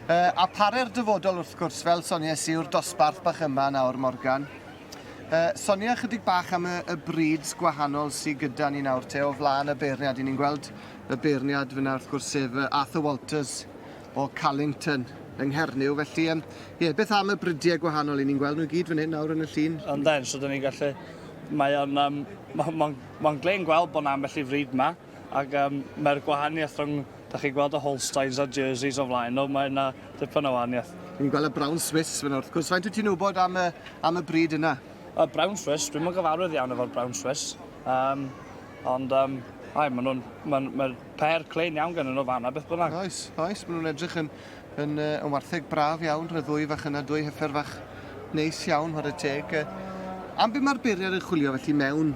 A pare'r dyfodol wrth gwrs, fel sonies i, yw'r dosbarth bach yma nawr, Morgan. Sonia chydig bach am y, y breeds gwahanol sydd gyda ni nawr te o flaen y beirniad. I ni'n gweld y beirniad fyna wrth gwrs sef Arthur Walters o Callington yng Nghernyw. Felly, um, ie, beth am y bridiau gwahanol? I ni'n gweld nhw i gyd fan hyn nawr yn y llun. Ynden, so dyn ni'n gallu... Mae o'n... Um, Mae'n ma, ma glên gweld bod 'na ambell i frid 'ma, ac um, mae'r gwahaniaeth rhwng, da chi'n gweld y Holsteins a Jerseys o flaen nhw, mae yna dipyn o wahaniaeth. Ni'n gweld y Brown Swiss fyna wrth gwrs. Faint wyt ti'n wybod am y, am y bryd yna? Y Brown Swiss, dwi'm yn gyfarwydd iawn efo'r Brown Swiss. Um, ond, um, ai, maen nhw'n, mae'r ma pair clean iawn gen nhw fanna, beth bynnag. Oes, oes, maen nhw'n edrych yn, yn, yn wartheg braf iawn, rhaid ddwy fach yna, dwy heffer fach neis iawn, chwarae teg. Am be mae'r beirniad yn chwilio felly mewn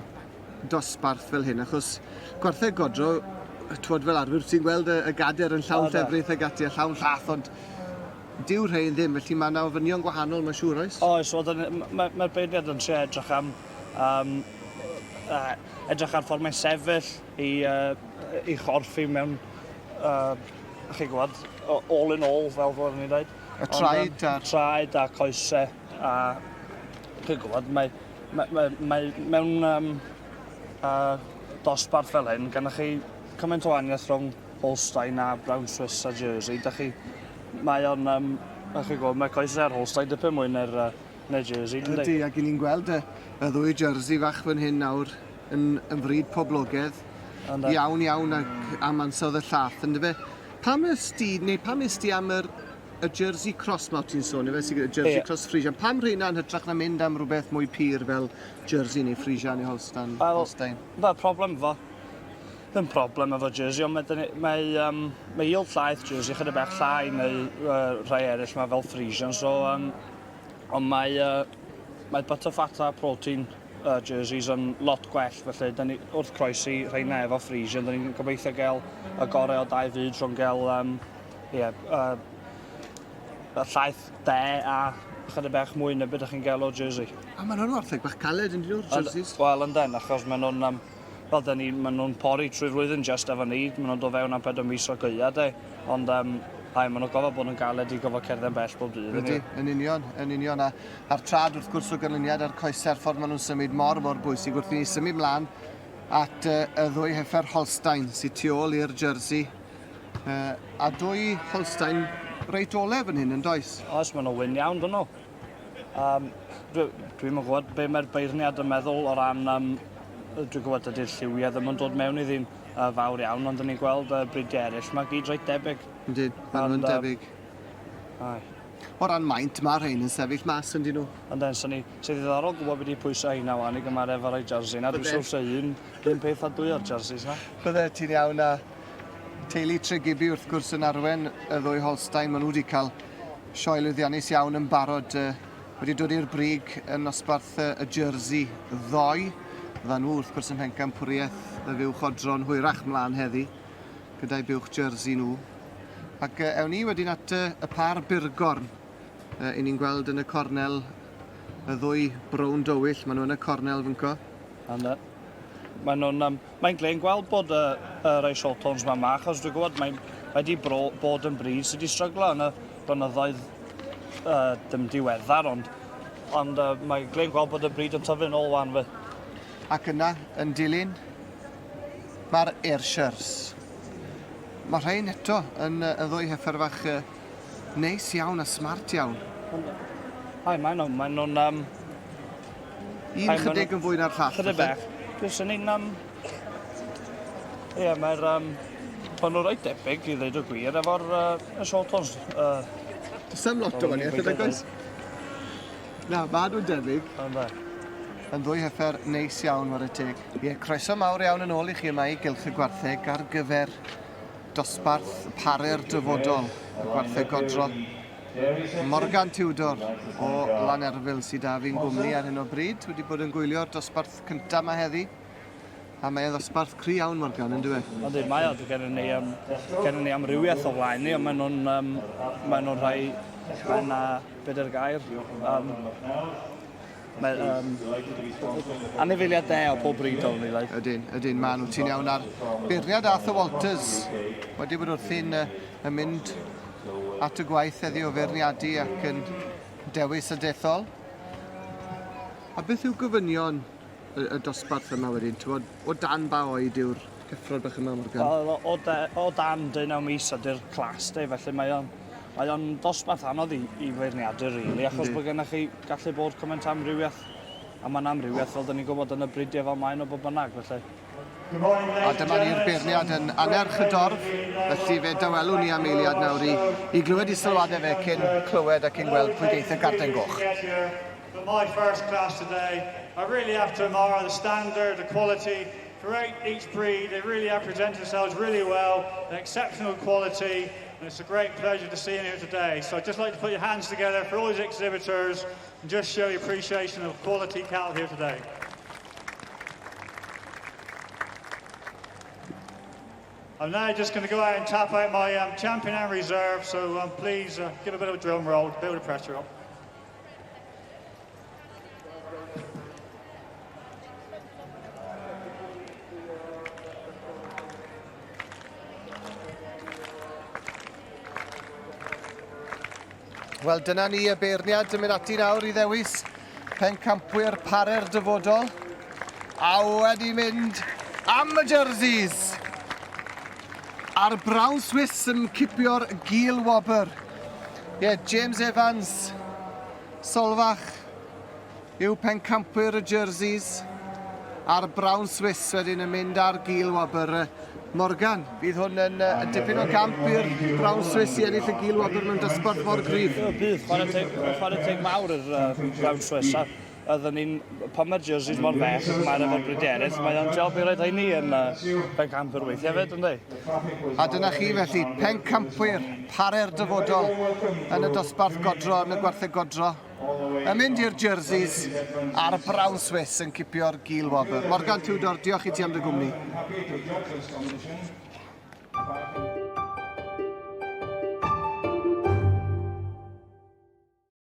dosbarth fel hyn, achos gwartheg godro, twod fel arfer, ti'n gweld y, y gader yn llawn llefrith ag ati a llawn llath, ond dyw rhain ddim, felly mae yna ofynion gwahanol, mae'n siŵr, oes? Oes, wel, mae'r ma beirniad yn trio edrych am, um, uh, edrych ar ffordd mae'n sefyll i, uh, i chorffi mewn uh, chi'n gwybod, all in all, fel fod ni'n dweud. Y traed a'r... Traed a coesau a chi'n gwybod, mae, mae, mae, mae mewn um, uh, dosbarth fel hyn, gennych chi cymaint o wahaniaeth rhwng Holstein a Brown Swiss a Jersey. Da chi, mae o'n, um, chi'n gwybod, mae coesau ar Holstein dipyn mwy na'r, uh, na Jersey. Ydy, ac i ni'n gweld y, y ddwy Jersey fach fan hyn nawr yn, yn fryd poblogaidd. Iawn, iawn, ac am ansawdd y llath, ynddo fe? Pam ys di, neu pam ys di am yr, y Jersey Cross ma ti'n sôn, efe, sy'n Jersey yeah. Cross Frisian. Pam rheina yn hytrach na mynd am rhywbeth mwy pur fel Jersey neu Frisian neu Holstein? Wel, Holstein? Fel problem fo, ddim problem efo Jersey, ond mae, mae, um, mae yield llaeth Jersey chydig bach llai neu uh, rhai eraill mae fel Frisian, so um, Ond mae, uh, mae butterfat a protein uh, jerseys yn lot gwell, felly da ni wrth croesi rheina efo Friesian, da ni'n gobeithio gael y gorau o dau fyd rhwng gael um, yeah, uh, y llaeth de a chydig bach mwy na beth ydych chi'n gael o jersey. A maen nhw'n wartheg bach caled yn dyn nhw'r jerseys? Wel, ynden, achos maen nhw'n um, fel da ni, maen nhw'n pori trwy flwyddyn just efo ni, maen nhw'n dod fewn am 4 mis o gaea de, ond um, ai, maen nhw'n gofod bod yn galed i gofod cerdded bell bob dydd. Ydy, yn union, yn union, a, a'r trad wrth gwrs o ganlyniad a'r coesau'r ffordd maen nhw'n symud mor mor bwysig wrth i ni symud mlaen at uh, y ddwy heffer Holstein sydd tu ôl i'r jersey. Uh, a dwy Holstein reit ole fan hyn yn does? Oes, maen nhw'n wyn iawn, dyn nhw. Um, dwi, dwi'm yn gwybod be mae'r beirniad yn meddwl o ran... Um, dwi'n gwybod dydy'r lliwiau ddim yn dod mewn iddi'n uh, fawr iawn, ond dyn ni'n gweld uh, bridiau eraill, mae gyd reit debyg. Yndyn, maen nhw'n debyg. Ai. O ran maint, mae rhain yn sefyll mas yn dyn nhw. Ond then, sy'n ni, sy'n ddiddorol gwybod beth i pwysau heina wan i gymharu efo rai jersey na. Dwi'n siŵr sy'n un, un peth a dwy o'r jerseys na. Bydde ti'n iawn a teulu Tregibi wrth gwrs yn arwen y ddwy Holstein, maen nhw wedi cael Sioe lwyddiannus iawn yn barod, wedi dod i'r brig yn nosbarth y Jersey ddoe. Fyddan nhw wrth gwrs ym mhencampwriaeth y fuwch odro'n hwyrach mlaen heddi gyda'i buwch Jersey nhw. Ac ewn ni wedyn at y pâr burgorn. I ni'n gweld yn y cornel y ddwy brown dywyll, maen nhw yn y cornel fynco. Ynddo. Maen nhw'n... Um, mae'n glên gweld bod y, y rhai short horns ma ma, achos dwi'n gwybod mae, mae di bro, bod yn bryd sydd wedi stryglo yn y blynyddoedd uh, dim diweddar, ond, ond uh, mae'n glên gweld bod y bryd yn tyfu'n ôl wan fy. Ac yna, yn dilyn, mae'r Ayrshires. Mae rhain eto yn, yn ddwy heffer fach uh, neis iawn a smart iawn. Ai, maen nhw, maen nhw'n... Um, Un chydig yn fwy na'r llall. Chydig bach. Dwi'n syni'n... Um, ie, mae'r... Um, maen nhw reit debyg, i ddweud y gwir, efo'r uh, y short horns. Uh, Does am lot o wahaniaeth, nag oes? Na, maen nhw'n debyg. Ynddo. Yn ddwy heffer neis iawn, ware teg. Ie, croeso mawr iawn yn ôl i chi yma i Gylch y Gwartheg ar gyfer dosbarth paru'r dyfodol, y gwartheg godro. Morgan Tudor o Lanerfyl sydd â fi'n gwmni ar hyn o bryd, wedi bod yn gwylio'r dosbarth cyntaf yma heddi. A mae e'n ddosbarth cry iawn, Morgan, yn dyw e? Yndi, mae o. Gennym ni, um, gennym ni amrywiaeth o flaen ni, ond maen nhw'n um, maen nhw'n rhai... Mae yna, be dy'r gair? Um, mae, um, anifeiliaid de o pob bryd o'n ni, like. Ydyn, ydyn, maen nhw. Ti'n iawn ar beirniad Arthur Walters wedi bod wrthi'n uh, yn mynd. at y gwaith heddi o feirniadu ac yn dewis y dethol. A beth yw gofynion y, y dosbarth yma wedyn? T'mod, o dan ba oed yw'r cyffrod bach yma, Morgan? Wel, o, de, o dan 19 mis ydy'r clas de, felly mae o'n mae o'n dosbarth anodd i, i feirniadu, really, achos bod gennych chi gallu bod cymaint amrywiaeth, a mae'n amrywiaeth fel dyn ni'n gwybod yn y bridiau fel maen o bod bynnag, felly. A dyma ni'r beirniad yn annerch y dorf, felly fe dawelwn ni am eiliad nawr i, i glywed i sylwadau fe cyn clywed a cyn gweld pwy geith y garden goch. For my first class today, I really have to admire the standard, the quality throughout each breed. They really have presented themselves really well, an exceptional quality, and it's a great pleasure to see you here today. So I'd just like to put your hands together for all these exhibitors and just show your appreciation of quality cattle here today. I'm now just going to go out and tap out my champion and reserve, so please give a bit of a drum roll to build the pressure up. Wel, dyna ni y beirniad yn mynd ati nawr i ddewis pencampwyr pare'r dyfodol. A wedi mynd am y jerseys. A'r Brown Swiss yn cipio'r gil wobr. Ie, yeah, James Evans, Solfach yw pencampwyr y jerseys. A'r Brown Swiss wedyn yn mynd ar gil wobr. Morgan, bydd hwn yn, uh, dipyn o gamp i'r Brown Swiss i ennill y gil wobr mewn dosbarth mor gryf. Bydd, chwarae teg, chwarae teg mawr i'r uh, Brown Swiss. A oedden ni'n, pan mae'r jerseys mor fech, mae'r efo'r bryd eraill, mae o'n job i roed heini yn uh, pencampwyr weithiau hefyd, ynddi? A dyna chi felly, pencampwyr, pare'r dyfodol yn y dosbarth godro, yn y gwartheg godro. Yn mynd i'r jerseys a'r Brown Swiss yn cipio'r gil wobr. Morgan Tudor, diolch i ti am dy gwmni.